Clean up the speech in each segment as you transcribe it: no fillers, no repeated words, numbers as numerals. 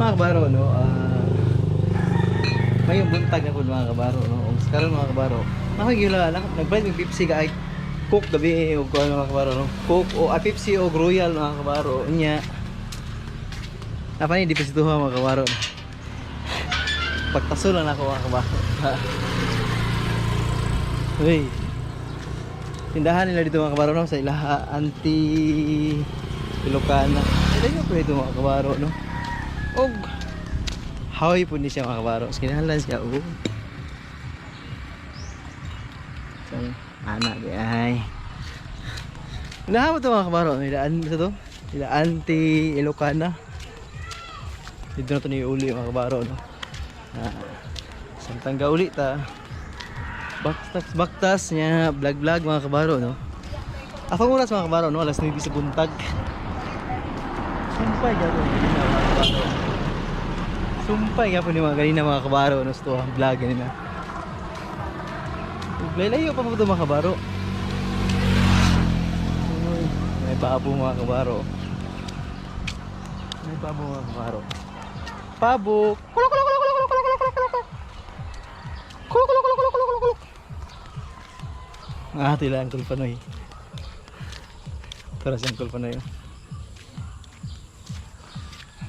Mga kabaro, no? May buntag na po, mga kabaro, no? Ug karon, mga kabaro, nakagila, nagbayad ng Pepsi ka ay Coke gabi o kuan, mga kabaro, no? Coke o Pepsi o Royal, mga kabaro. Unya. Napa ni deposito, mga kabaro, no? Pagtaso lang ako, mga kabaro. Uy. Tindahan nila dito, mga kabaro, no, sa ilaha anti Ilocana. Ay, po ito, mga kabaro, no? Og hawi po ni siya, mga kabaro. Kinahanglan siya og so, ana di ay. Unahan mo to, mga kabaro. Ila sa to? Ila anti Ilocana. Dito na to ni uli, mga kabaro, no? Ah, samtang gauli ta. Baktas baktas niya vlog vlog, mga kabaro, no? Atong oras, mga kabaro, no, alas 9 sa buntag. Sumpay gapon ni mga kabaro. Sumpay gapon ni mga ganina, mga kabaro, no, sa tuwang vlog ganina. Ug Layo pa po ito, mga kabaro. Uy, may pabo, mga kabaro. May pabo, mga kabaro. Pabo. Kulo kulo kulo kulo kulo kulo kulo kulo kulo. Kulo kulo kulo kulo kulo kulo kulo. Ah, tila Uncle Panoy. Tara si Uncle Panoy.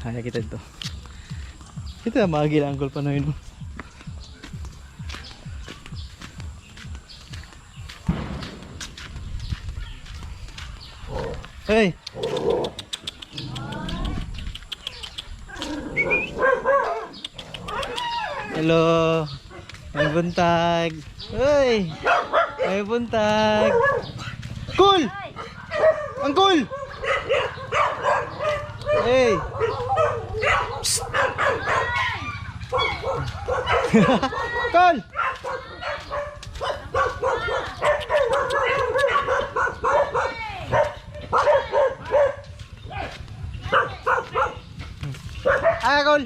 Kaya kita dito. Ito ang mga gila Uncle Panoy, no. Hey! Hello! May buntag! Hey! May buntag! Cool! Ang cool! Hey! Psst! Cool! Ah, Col!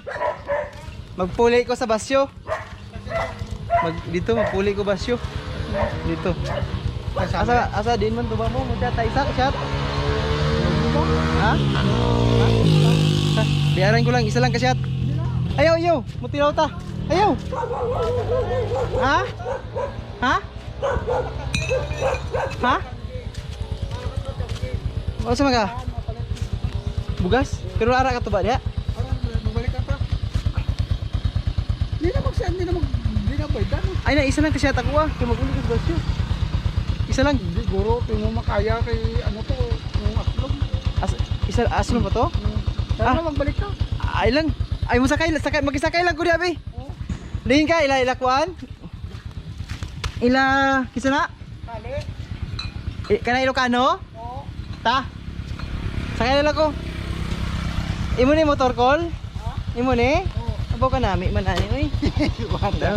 Magpuli ko sa basyo. Mag dito magpuli ko basyo. Dito. Asa asa din man to ba mo? Magchat isa chat. Ha? Ha? Ha? Biyaran ko lang, isa lang ka chat. Ayaw, ayaw, mutilaw ta. Ayaw. Ha? Ha? Ha? Ano sa mga? Bugas? Pero ara ka to ba diha? Magbalik ka pa. Hindi na mag hindi na mag hindi na baydan. Ay na, isa lang kasi ako ah. Kaya mag-uli ko sa basyo. Isa lang. Hindi guro kay mo makaya kay ano to yung aklog. As, isa aslong ba to? Tara Ah. na magbalik ka. Ay lang. Ay mo sakay, sakay magisakay lang ko diha be. Oh. Diin ka ila ila kuan. Ila kisa na? Kali. Eh, kana Ilocano? Oo. Ta. Sakay na lang ko. Imo ni motor call? Imo ni? Oo. Abo ka nami man ani oy. Wala.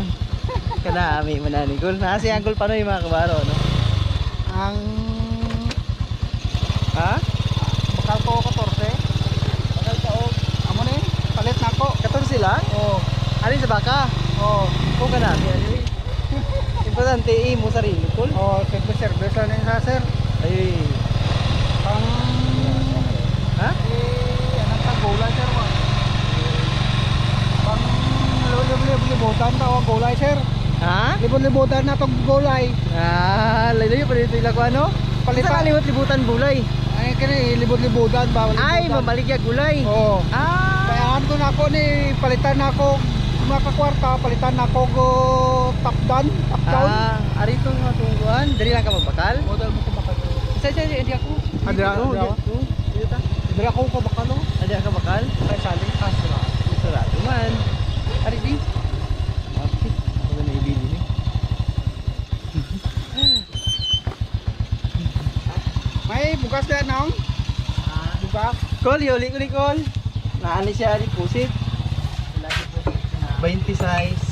Kanami man ani gol. Na si Uncle Panoy, mga kabaro, no. Ang Ha? bakal ko 14. Bakal ka og Amo ni palit na ako. 14 lang? Oo. Alin sa baka? Oo. Kung kanami ani oy. Importante imo sarili kol. Oo, service service lang ni sa sir. Ay. Pang Ha? eh anong ka gulay sir wa. Pang libutan ta ang gulay sir. Ha? Libot-libutan na tong gulay. Ah, layo pa dito ila ko ano? Palita. Sa kalimot-libutan bulay. Ay kini libot-libutan ba? Ay, mamaligya gulay. Oo. Ah. Kaya ko na ako ni palitan na ako mga kakwarta, palitan na ako go top down, top down. Ah, ari itong mga tungguan. Dali lang ka magbakal. Model mo ko bakal. Isa isa isa, hindi ako. Ah, dira, Oo, dira. di- oo, dito ta. Dira ko ko bakal oh. Adi ka bakal. Kay saling kasra. Sarado man. Ari di. Okay. Ako na naibili ni. May bugas na nang. Bugas. Kol, yuli ko ni Kol. Naani siya ari pusit. 20 size.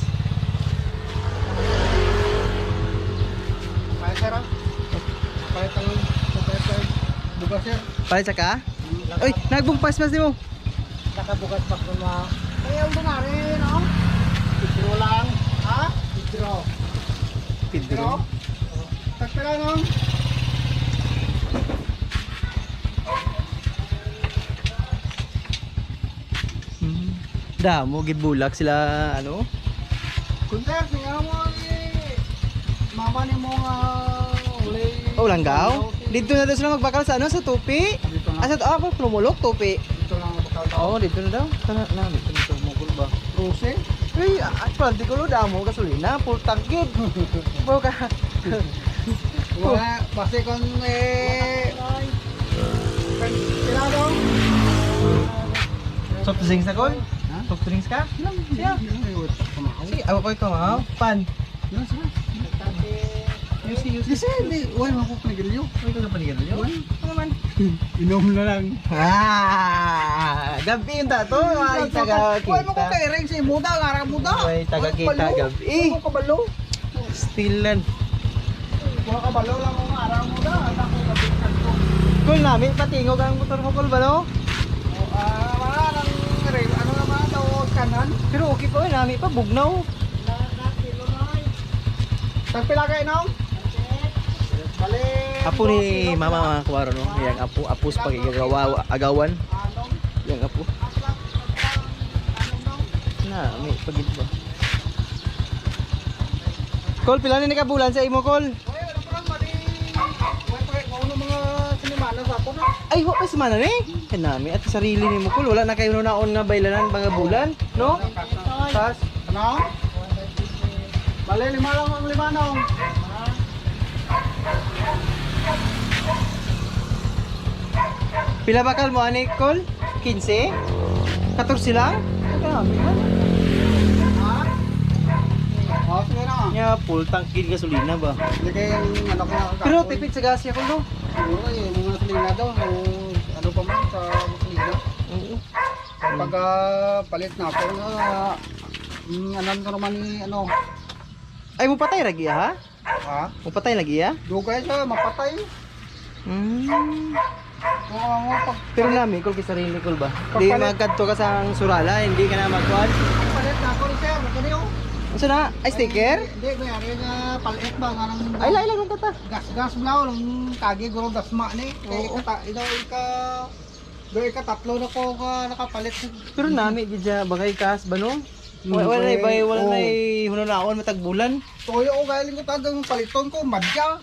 May sir. Ah. Palit ang palit ang bugas sir. Palit sa ka? Uy, nagbungpas mas nimo. Nakabugas pa ko na. Kaya ang bunari no? Pedro lang. Ha? Pedro. Pedro. Tagpila nang. Damo gid bulak sila ano. Kung sir, singa mo eh, mama ni mo nga ulay. Oh, langgaw. Dito na daw sila magbakal sa ano, sa tupi. Dito na. Ah, sa plumulok, tupi. Dito lang ang bakal daw. Oo, dito na daw. Tara na, dito na tumugol ba? Rose. Uy, planti ko lo, damo gasolina, full tank gid. Bro ka. Wala, basta kung eh... Sila daw? Soft drinks na kol? Ha? Soft drinks ka? Siya. Si, ako ko'y kamaw. Pan. Yusi, yusi. Kasi hindi, uy, makukunigilyo. Uy, ko kapanigan niyo. Ano man? Inom na lang. Ah, gabi yung tato. Ay, taga Uy, mo ko kita. kay ring si muda, ngara muda. Uy, taga kita gabi. Mo kabalo. Still lan. Mo kabalo lang mo ngara muda, at ako gabi kanto. Kul namin patingog ang motor mo kul ba no? Ah, wala nang ring, ano naman daw kanan. Pero okay pa, nami pa bugnaw. Tagpila kay nong? Bale. Apo ni mama mga kuwaro no, yang apo apos pagigagawa agawan, Anong? yang apo. Na, may pagid ba. Kol, pila ni nakabulan sa imo kol? Uy, ano pa lang mali. Uy, pa mauno mga sinimana sa ako na. Ay, wa pa semana ni. Kanami at sarili nimo kol, wala na kayo naon nga baylanan mga bulan, no? Tas Ano? Bale, lima lang ang lima nong. Pila bakal mo ani kol? 15? 14 lang? Ay, Kami man. Ha? Oh, sige na. Nya full tank gid gasolina ba? Hindi kayo yung ano ko na. Pero tipid sa gas ya kol no. Siguro eh, mga gasolina daw. O, ano pa man sa gasolina. Oo. Pag palit na ako, alam ko naman ni ano. Ay mo patay lagi ha? Ha? Mo patay lagi ya? Dugay siya, mapatay. Oo, nga, pag Pero nami kol kay sarili kol ba? Di Pagpalit- magkadto ka sa ang Surala, hindi ka na magkuan. palit na ako ni sir, kani oh. Unsa na? Ay sticker? Hindi, may ari nga palit ba nga nang Ay lai lang kata. gas-gas blaw nang kagi guro dasma ni. Kay Oo. kata ikaw ika do ika tatlo na ko ka nakapalit. Pero nami gid siya bagay kas ba no? Wala wala na bay wala Oo. na hunaon matag bulan. Toyo ko galing ko tagang paliton ko madya.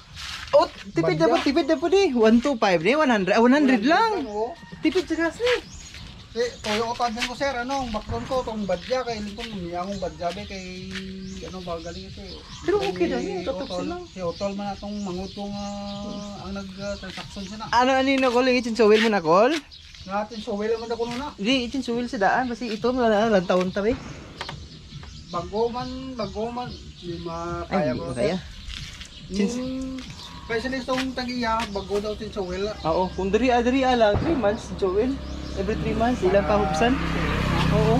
Oh, tipid na po di. 125 ni 100, ah, 100 lang. Oo. Tipid sa gas ni. Eh, toyo ko tagang ko sir, ano, ang background ko tong badya kay lingkong umiyang badya be kay ano ba galing ito. Eh. Pero okay na yun, Si tutok Otol- sila. Si Otol man atong mangut ko nga ang nag-transaction siya na. Ano ano na kol, yung suwil mo na kol? Natin so well man ako nuna. Di itsin suwil sa daan basi ito wala na lang taon ta eh. Bago man, di Ay, makaya hindi ko. mo kaya. Since- Kaya sila itong tagiya, bago daw sin Sowel. Oo, kung diri diri lang 3 months Joel. Every 3 months ilang pahubsan. Oo.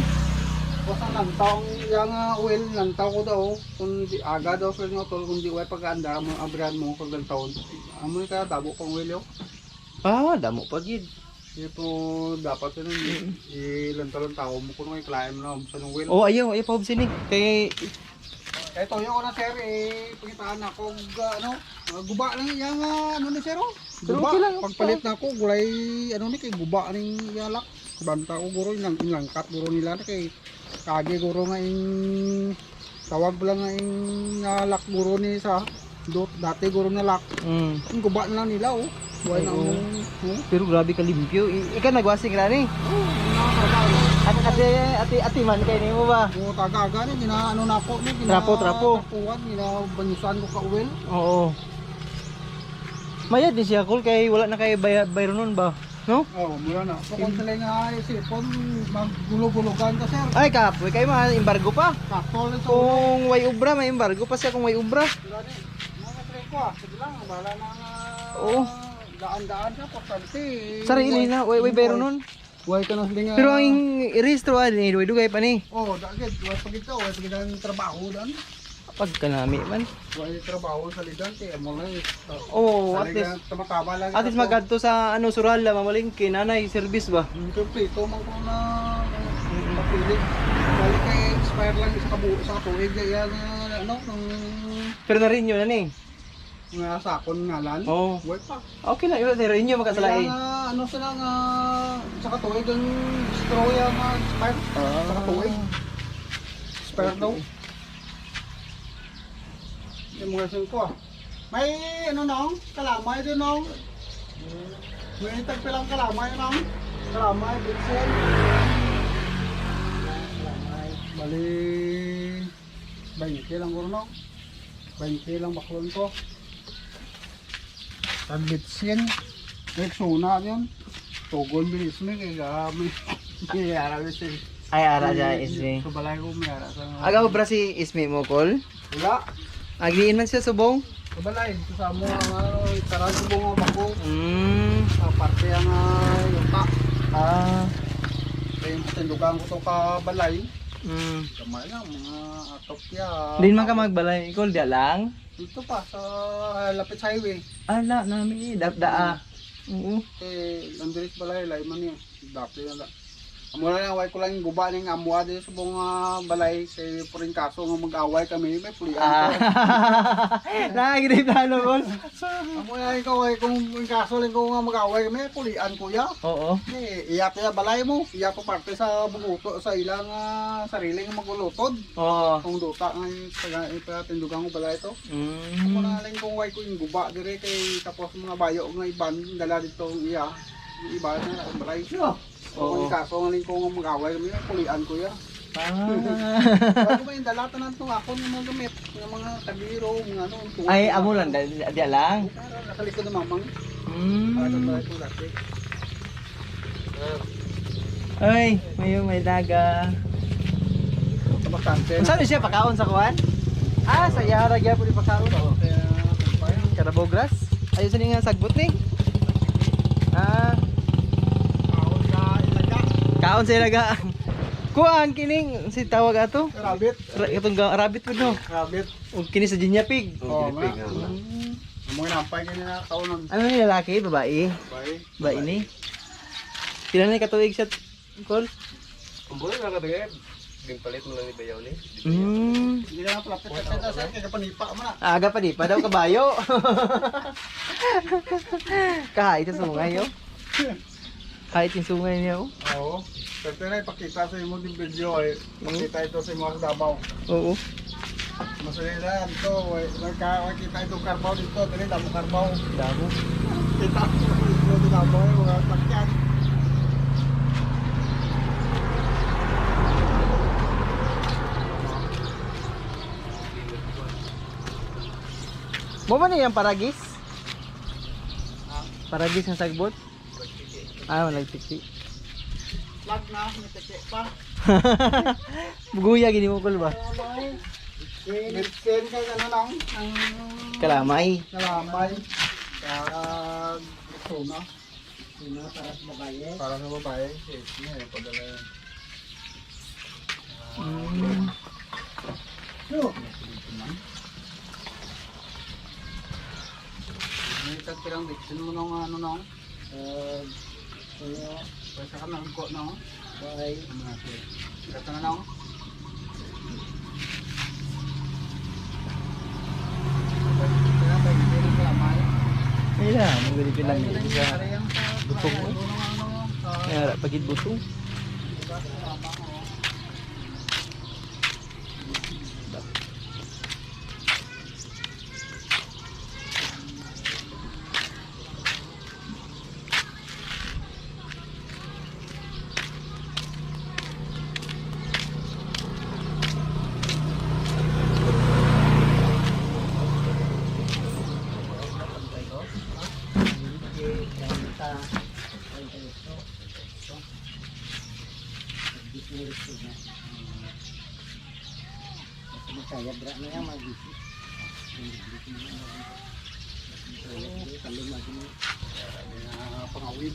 Basta lantaw, yung oil, lantaw ko daw, kung di, aga daw sila nga tol, kung di way pag-anda mo, abrihan mo kag lantaw. Amo ni kaya dabo kong oil yo. Ah, damo pa gid. Ito dapat yun, ilantaw-lantaw mo kung may climb na sa nung oil. Oh, ayaw, ayaw pahubsin ni. Kay Kaya toyo ko na sir, eh, pakitaan ako, ano, guba lang yung, ano ni sir, oh. Pero Guba. okay lang, okay. Pagpalit na ako, gulay, ano ni, kay guba ning yalak. Banta ko guro, ilang, ilangkat guro nila, ni, kay kage guro nga ing, tawag lang nga ing nalak guro ni sa, dot, dati guro nalak. Yung guba na lang nila, oh. Buhay Ay, na oo. ang, oh. Pero grabe ka limpyo. Ika nagwasing ra ni. At ate ate ate man kay nimo ba? Oh, taga-aga ni, gina, ano na ako ni, gina, Trapo, trapo. Trapuan, gina, banyusan ko ka oil. Oo. Mayad din siya kol kay wala na kay bayar bayro nun ba? No? Oh, mura na. So, kung sila nga isipon, maggulog-gulugan ka, sir. Ay kapoy kay mahal embargo pa. Katol ito. Kung way ubra may embargo pa siya kung way ubra. Gani. Mga tre ko ah. Sige lang, bahala na nga. Oo. Daan-daan siya, portante. Sarili na way way bayro nun. Way ka na sila nga. Pero ang irehistro ani duay dugay pa ni. Oh, dagit. Way pa gito. Way pa gito ang trabaho daan. Pagkanami man. Way trabaho sa lidan. Kaya mo lang. Oo, at least Tama-tama lang. at least magadto sa ano Surala mamalingki nanay service ba. Kompleto man ko na papili. Balik kay expire lang sa kabuo sa tuig yan ano nung Pero na rin yun ani. Nga sakon ngalan. Oo. Way pa. Okay lang, pero inyo Kaya makasalain. nga, ano sila nga, sa katuig ang straw ya nga expire. Sa katuig. Expire daw. Yung mga singko ah. May ano nang, kalamay din nang. May tagpilang kalamay nang. Kalamay, bitsin. Bali, 20 lang guro nang. 20 lang baklon ko. Tagbitsin. Rexona yun. Tugon bilis mi kay gami. Kaya ara si. Ay, ara dyan, Ismi. Sa balay ko may ara sa. Agaw bra si Ismi mo, Kol? Wala. Agliin man siya subong. Sa balay sa mo ang ano, tara sa bunga bako. Sa parte ang yuta. Kaya yung patindugan ko to ka balay. Kamay lang mga atop ya. Din man ka magbalay, Kol, di lang. Dito pa sa lapit sa highway. Ala, nami, daa. Oo. Eh, Andres balay lay man niya. Dati na lang. Amo na lang, away ko lang yung guba ning amwa din sa buong balay kay puring kaso nga mag-away kami may pulian ko. Nakagiri plano, Kol. Amo na ikaw ay kung yung kaso lang ko nga mag-away kami pulian kuya. Oo. Eh, iya kaya balay mo, iya pa parte sa buguto sa ilang sariling magulutod. Oo. Kung duta nga yung ipatindugan ko balay to. Amo na lang kung way ko yung guba dire kay tapos mga bayo nga iban dala dito ang iya. Yung iba na ang balay. Oo. Kung kaso nga lang ko nga mag-away kami pulian kuya. Bago ba yung dala tanan tong akon ng mga gamit, ng mga kabiro, mga ano, tuwa. Ay, amo lang, di lang. Nasa likod ng mamang. Para sa balay ko dati. Ay, may daga. Tabakante. Unsa ni siya pakaon sa kuan? Ah, sa yara gyapon ni pakaon. Kaya, kumpay. Carabao grass. Ayos ni nga sagbot ni. Ah, Kaon sa ilaga. kaon sa ilaga. Kuan kining si tawag ato? Rabbit. Itong rabbit po no. Rabbit. Ug kini sa ginya pig. Oo nga. Ang mga nampay ganyan na kaonon. Ano ni lalaki, babae? Bay. Babae ni. Pila na katuig siya, Kol? Kumbulo na katagay. Gimpalit mo lang ni Bayaw ni. Hindi na palapit sa sir, kaya panipa mo na. Aga pa di pa daw kabayo. Kahit sa sungay yo. Kahit yung sungay niya oh. Oo. Pero na ipakita sa imo din video eh. Pakita ito sa imo sa Davao. Oo. Masaya na dito, magkakita itong karbaw dito, dali damo karbaw. Damo. Kita ko dito sa Davao, mga sakyan. Mo man yung paragis? Paragis ng sagbot? Ah, walang tiki. Lag na, may tiki pa. Buguya gini mo kul ba? Bitsin kay ano lang, ang Kalamay. kalamay. Kag tuna. Tuna para sa babae. Para sa babae, eh, niya padala yun. Yo. May tagpilang bitsin mo nung ano nung. Eh, kaya, pwesa ka nang ko nung. Bye. Kata na nung. Ay na, magalit lang sa butong. Ay, pagid butong. Pangawid.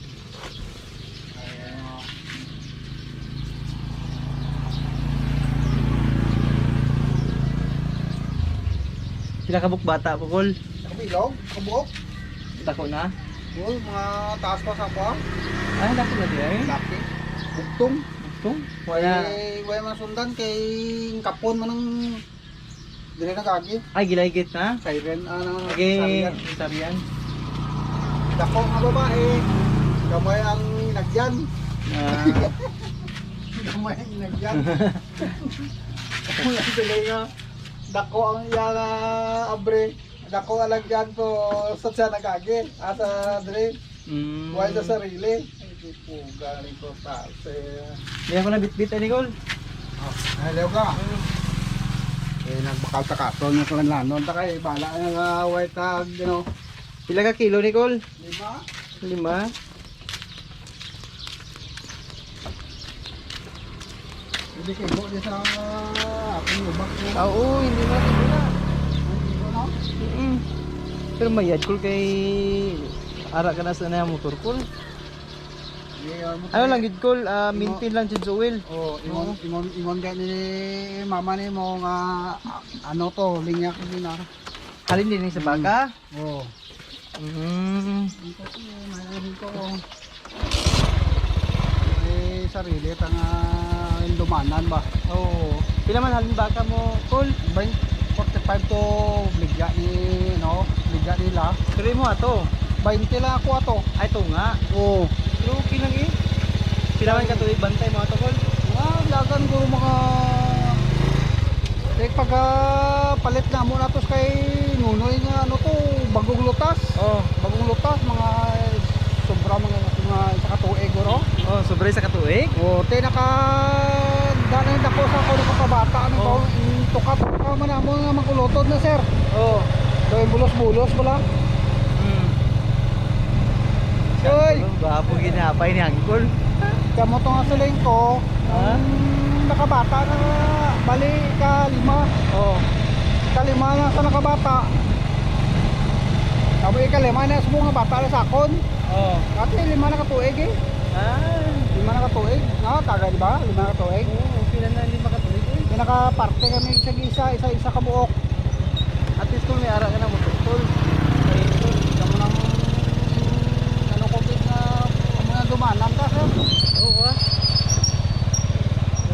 Sila kabuk bata po kol. Kabilog, kabuok. Dako na. Oh, mga taas pa sa ako. Ah, dako na di ay. Laki. Bugtong. Butong. Wala. Eh, wala man sundan kay kapon man ang Dili na kagi. Ay, gilaygit na. Siren ano. Okay, Sarian. sarian. Dako nga babae. Gamay ang nagyan. Ah, Gamay ang nagyan. Wala sila nga. Dako ang iya nga abre. Dako ang lagyan ko sa siya nagagi. Asa dre. Buhay sa sarili. Ay, di po galing ko sa. Hindi ako na bitbit, eh, Nicole. Oh, hello ka. Eh, nagbakal ta ka. To, yung lanon ta kay bala na nga white tag, you know. Pila ka kilo, Nicole? 5. 5. Hindi kay go di sa akong lubak ko. Oo, hindi na kilo na. Hindi ko na. Pero mayad kol kay ara ka na sa na motor kol. Hindi, mo Ano lang gid kol, maintain lang jud sa oil. Oh, ingon ingon ingon gani ni mama ni mo nga ah, ano to, linya ko din ah. Halin din sa baka. Oh. Ito may ko. Eh, sarili ta nga dumanan ba. Oo. Pila man halin baka mo, kol? 45 to bligya ni no, bligya nila. Pero mo ato. 20 lang ako ato. Ay ito nga. Oo. Pero okay lang eh. Pila man ka tuig bantay mo ato kol? Ah, lagan ko mga Kaya pag palit na mo natos kay Nunoy nga ano to, bagong lutas. Oh. Bagong lutas mga sobra mga mga isa ka tuig guro. Oh, sobre sa katuig. O te naka danay dako sa ako nakapabata ano Oh. ba tuka tuka man amo nga magulotod na sir. Oh. Doy bulos-bulos pala. Oy, Gwapo ginapay ni Angkol. kamo to nga siling ko. Ha? Ang nakabata na bali ka-5. Oh. Kalima na sa nakabata. Kamo ikalima na sa mga bata na sakon. Oh. Dati 5 na katuig eh. Ah. 5 na katuig. Na, taga di ba? 5 na katuig. Oo, pila na 5 ka tuig eh. May nakaparte kami sa isa, isa-isa kabuok. At least kung may ara ka na motor kol. Ay, kol. Kamo nang ano ko big na kamo nang dumanan ka sir. Oo ah.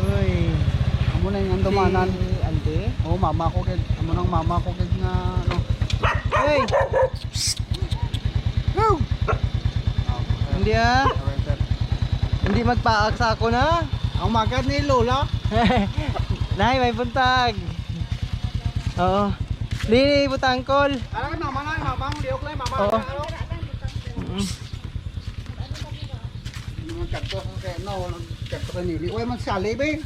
Uy. Amo na yung dumanan. Si ante. Oh, mama ko kid. Amo nang mama ko kid nga ano. Hey, Go! hindi ah. Okay, sir. Hindi magpaak sa ako na. Ang magad ni Lola. Nay, may buntag. Oo. Lini, butangkol. Ano kay mama na, mama, liok lang mama. Oo. Ano? Mga kadto sa kay no, kadto kay nili. Uy, man sali be.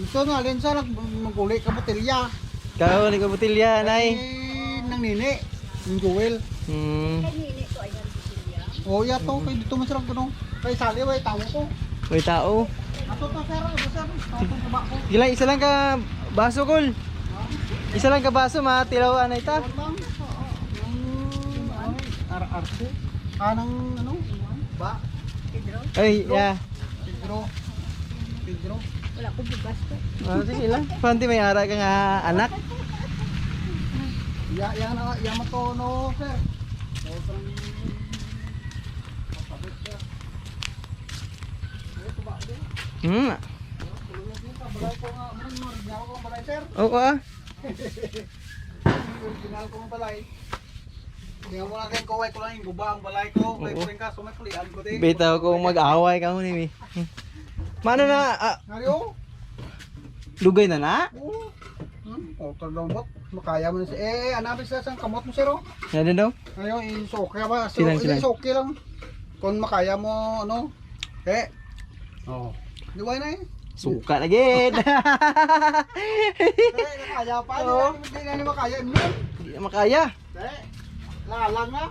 Ito na alin sa nagmaguli ka botelya. Kau ni kabutilya, nay. Eh, nang nini. Yung Joel. Oh, ya to, kay dito man sila ganun. Kay sali way tawo ko. May tao. Ato to sir, ato sir. Ato to ba ko. Gila, isa lang ka baso, kol. Isa lang ka baso, matilaw anay ta. Bang. Yung ano, RRC. Anang ano? Ba? Ay, yeah. Pedro. Pedro. Wala ko bugas to. Oh, sige lang. Panti may ara ka nga anak. Ya, ya na, ya mo to no, sir. So, parang kapabit sir. Ay, tuba din. Tulungan din sa balay ko nga, ano, yung original ko ang balay, sir. Oo ah. Yung original ko ang balay. Hindi mo na kayo kuway ko lang yung guba ang balay ko. Kay Oo. kuwing kaso may kulian ko din. Bitaw kung mag-away ka mo ni mi. Mano na, ah, Ngari oh. lugay na na? Oo. Total lang bot. Makaya mo na si eh, ano ba siya sa kamot mo sir oh. Ano daw? Ayo, is okay ba? So, Silang, silang. is okay lang. Kung makaya mo, ano, eh. Oh. Di ba na eh? Suka na gid. Eh, nakaya pa. Oo. Hindi na ni makaya. Nun. Hindi na makaya. Eh, lalang na.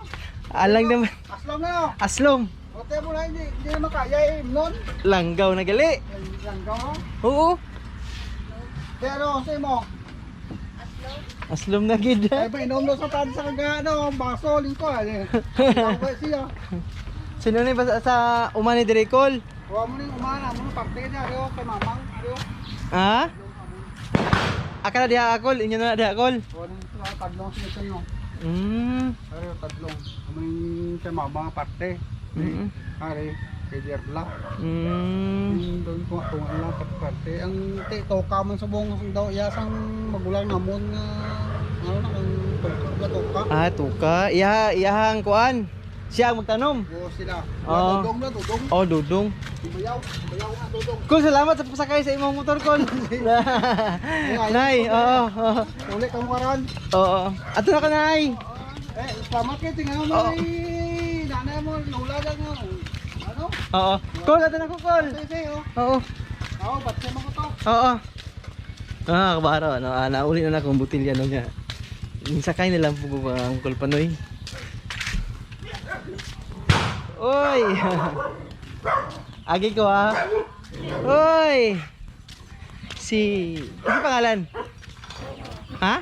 Alang naman. Aslam na. Oh. Aslom. Ote mo na, hindi, hindi na makaya eh. Nun. Langgaw na gali. Lang ka mo. Oo. Pero, sa mo. Aslom na gid. Eh, ba, inom na sa tan sa kaga, ano, baso, lingko. Eh, Tawag siya. Sino ni ba sa umani dire kol? Huwag mo na yung umana, mo na parte niya, ariyo, kay mamang, ariyo. Ha? Aka na diha akol, inyo na diha akol. Huwag na yung tadlong siya no. Ariyo, tadlong. Amo yung kay mamang parte. Ari, kay Jerla. Yung doon ko. Tunga lang parte. Ang toka man subong daw iya sang magulang namon nga ano na ang toka ga toka. Ah, tuka. Iya, iyahang kuan. Siya ang magtanom. O sila. Oo. Dudong na dudong. Oh, dudong. Bayaw, bayaw nga dudong. Kol, salamat sa pasakay sa imong motor, Kol. Nay, oo. Oo. Uli kang karan. Oo. Ato na ka, Nay. Eh, salamat kay tingnan mo Oo. eh. Nanay mo lola lang nga. Ano? Oo. Kol, ato na ko, Kol. Say, oh. Oo. Oo, batse mo ko to. Oo. Ah, kabaro, ano, nauli na na akong butilya no niya. Sakay na lang po ko ba, Uncle Panoy. Oy! Agi ko ah. Oy! Si... Ano pangalan? Ha?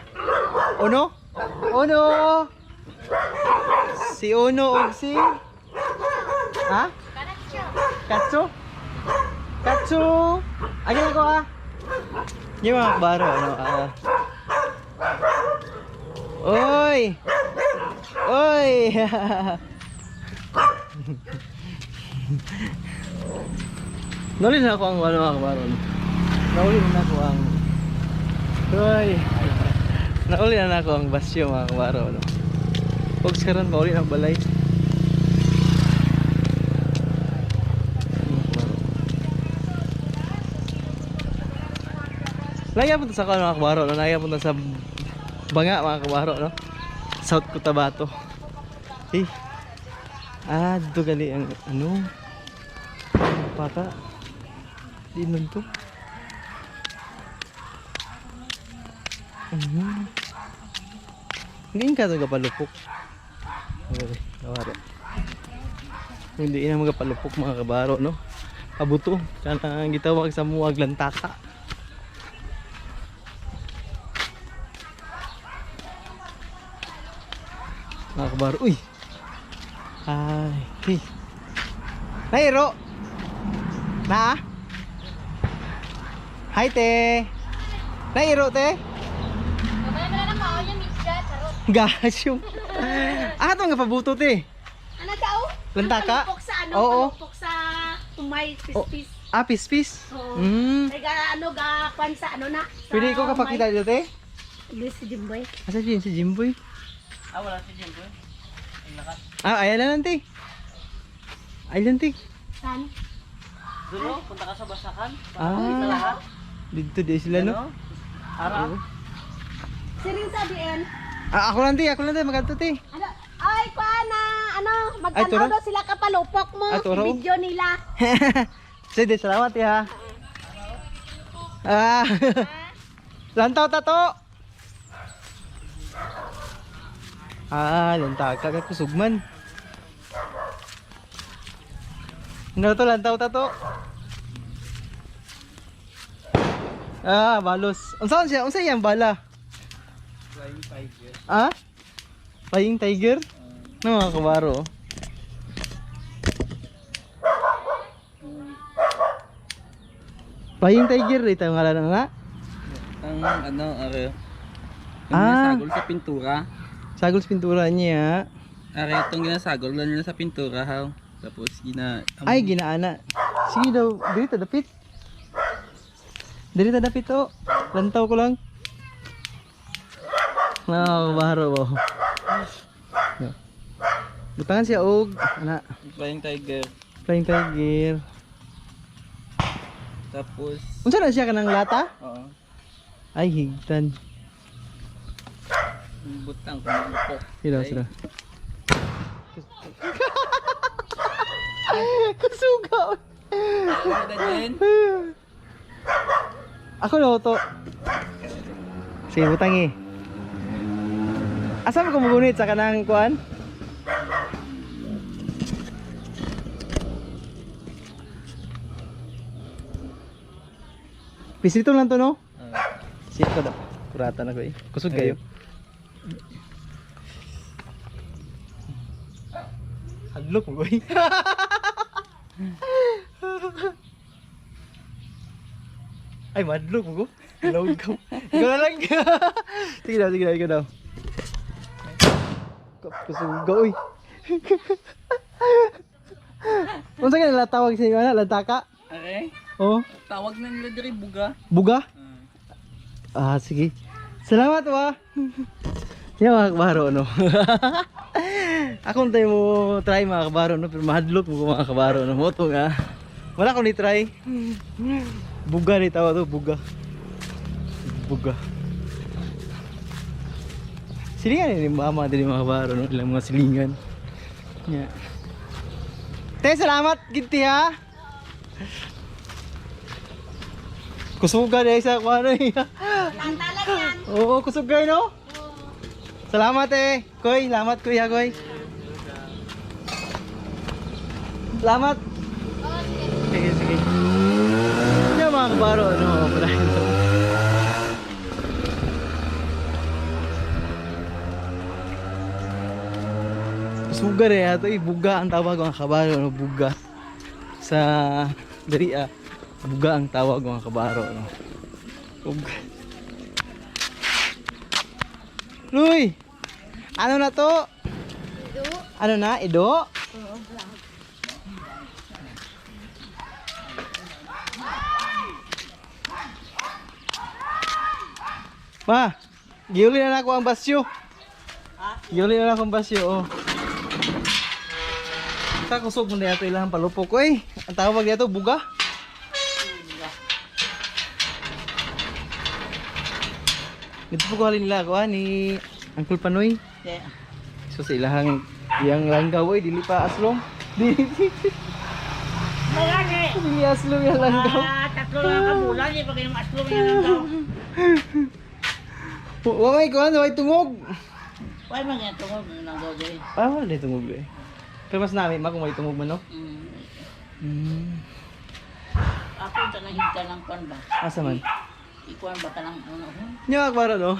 Ono? Ono! Si Ono og si... Ha? Katsu? Katsu! Agi na ko ah. Yung mga kabaro, ano, ah. Oy! Oy! Nauli na ako ang ano mga kabaro. No? Nauli na ako ang... Oy! Nauli na ako ang basyo mga kabaro. No? Huwag karon mauli na ang balay. Mga kabaro. Naya punta sa kuan mga kabaro, no? Naya punta sa Banga mga kabaro, no? South Cotabato. Eh. Ah, dito gali ang ano? Paka. Di nun to. Mhm. Hindi ka ito kapalupok. Okay, kabaro. Hindi na magapalupok mga kabaro, no? Abuto. Kanang gitawag sa muag lantaka. Mga kabaro, uy! Ay, hey. Nairo! Na? Hi, te! Nairo, te! Wala na lang kao yung media, charot. Gasyong. Ah, ito nga pabuto, te. Ano daw? Lantaka? Palupok sa ano? Oo. Palupok sa tumay, pispis. Ah, pispis? Oo. Mm. Ay, ga, ano, ga, kwan sa ano na. Sa Pwede ko kapakita dito, te? Hindi, si Jimboy. Asa si, si Jimboy? Ah, wala si Jimboy. Ang lakas. Ah, ayan na lang, te. Ayan lang, te. Saan? Doon, oh, punta ka sa Basakan. Ah, dito di sila, no? Ara. Si Rin sa DN. Ah, ako lang, te. Ako lang, te. Maganda, te. Ano? Ay, kwan na, ano, Ay, turo? magtanaw daw sila kapalupok mo. Ah, turo? Video nila. Sige, salamat, te, ha. Ah. Lantaw tato. Ah, lantaw ka kusugman. Ano to, lantaw tato? Ah, balos. Unsa siya? Unsa iyang bala? Flying Tiger. Ah? Flying Tiger? No, mga kabaro. Oh. Flying Tiger, ito ang ngalan nga. Ang ano, are. Yung Ah. ginasagol sa pintura. Sagol sa pintura niya. Are, itong ginasagol lang nila sa pintura, how. Tapos gina... Ay, ginaana. Sige daw, dili ta dapit. Dili ta dapit to. Lantaw ko lang. No, kabaro mo. No. Butangan siya og ana, Flying Tiger. Flying Tiger. Tapos... Unsa na siya kanang lata? Oo. Ay, higtan. Butang kung lupok. Sila, sila. Kusugaw. Ano din? Ako na to. Sige, butang eh. Asa mo kumugunit sa kanang kuan? Pisito lang to no? Ah. Sige ko daw. Kurata na ko eh. Kusog kayo. Hadlok mo eh. Ay, madlok mo ko. Lawag ka. Ikaw na lang. Sige daw, sige daw, ikaw daw. Kusog ka, uy. Unsa ka nila tawag sa inyo na? Lantaka? Are? Oh. Tawag na nila diri buga. Buga? Ah, sige. Salamat wa. Yan mga kabaro, no? Akong tayo mo try mga kabaro, no? Pero mahadlok mo ko mga kabaro, no? Moto nga. Wala akong ni-try. Buga ni tawag to, buga. Buga. Silingan ni mama din mga kabaro, no? Ilang mga silingan. Yeah. Te, salamat ginti ha. Kusuga na isa ko ano eh. Tantalan yan. Oo, kusog kayo no? Salamat eh. Koy, salamat kuya koy. Salamat. Sige, sige. Yan mga kabaro, ano, wala ito. Suga rin ato eh, buga ang tawag mga kabaro, no, buga. Sa diri ah, buga ang tawag mga kabaro, no. Buga. Luy! Ano na to? Ido. Ano na? Ido? Ma, giuli na nako ang basyo. Giuli na nako ang basyo, oh. Sa kusog mo na yato ilang palupok, oy. Ang tawag dito buga. Dito po ko halin nila ako, ah, ni Uncle Panoy. Yeah. So sa ilahang iyang langgaw oy dili pa aslong. Dili Wala ni. dili aslong iyang langgaw. Ah, tatlo lang ka bulan eh pag yung aslong yan ang daw. Wa may kuan, way tungog. Why man yan tungod ng daw diri. Ah, wala na tungog eh. Pero mas nami ma kung may tungog man no. Mm. Mm. Ako ta nang higta ng kwan ba? Asa man? Ikuan ba ka ng ano? Nya akbara no.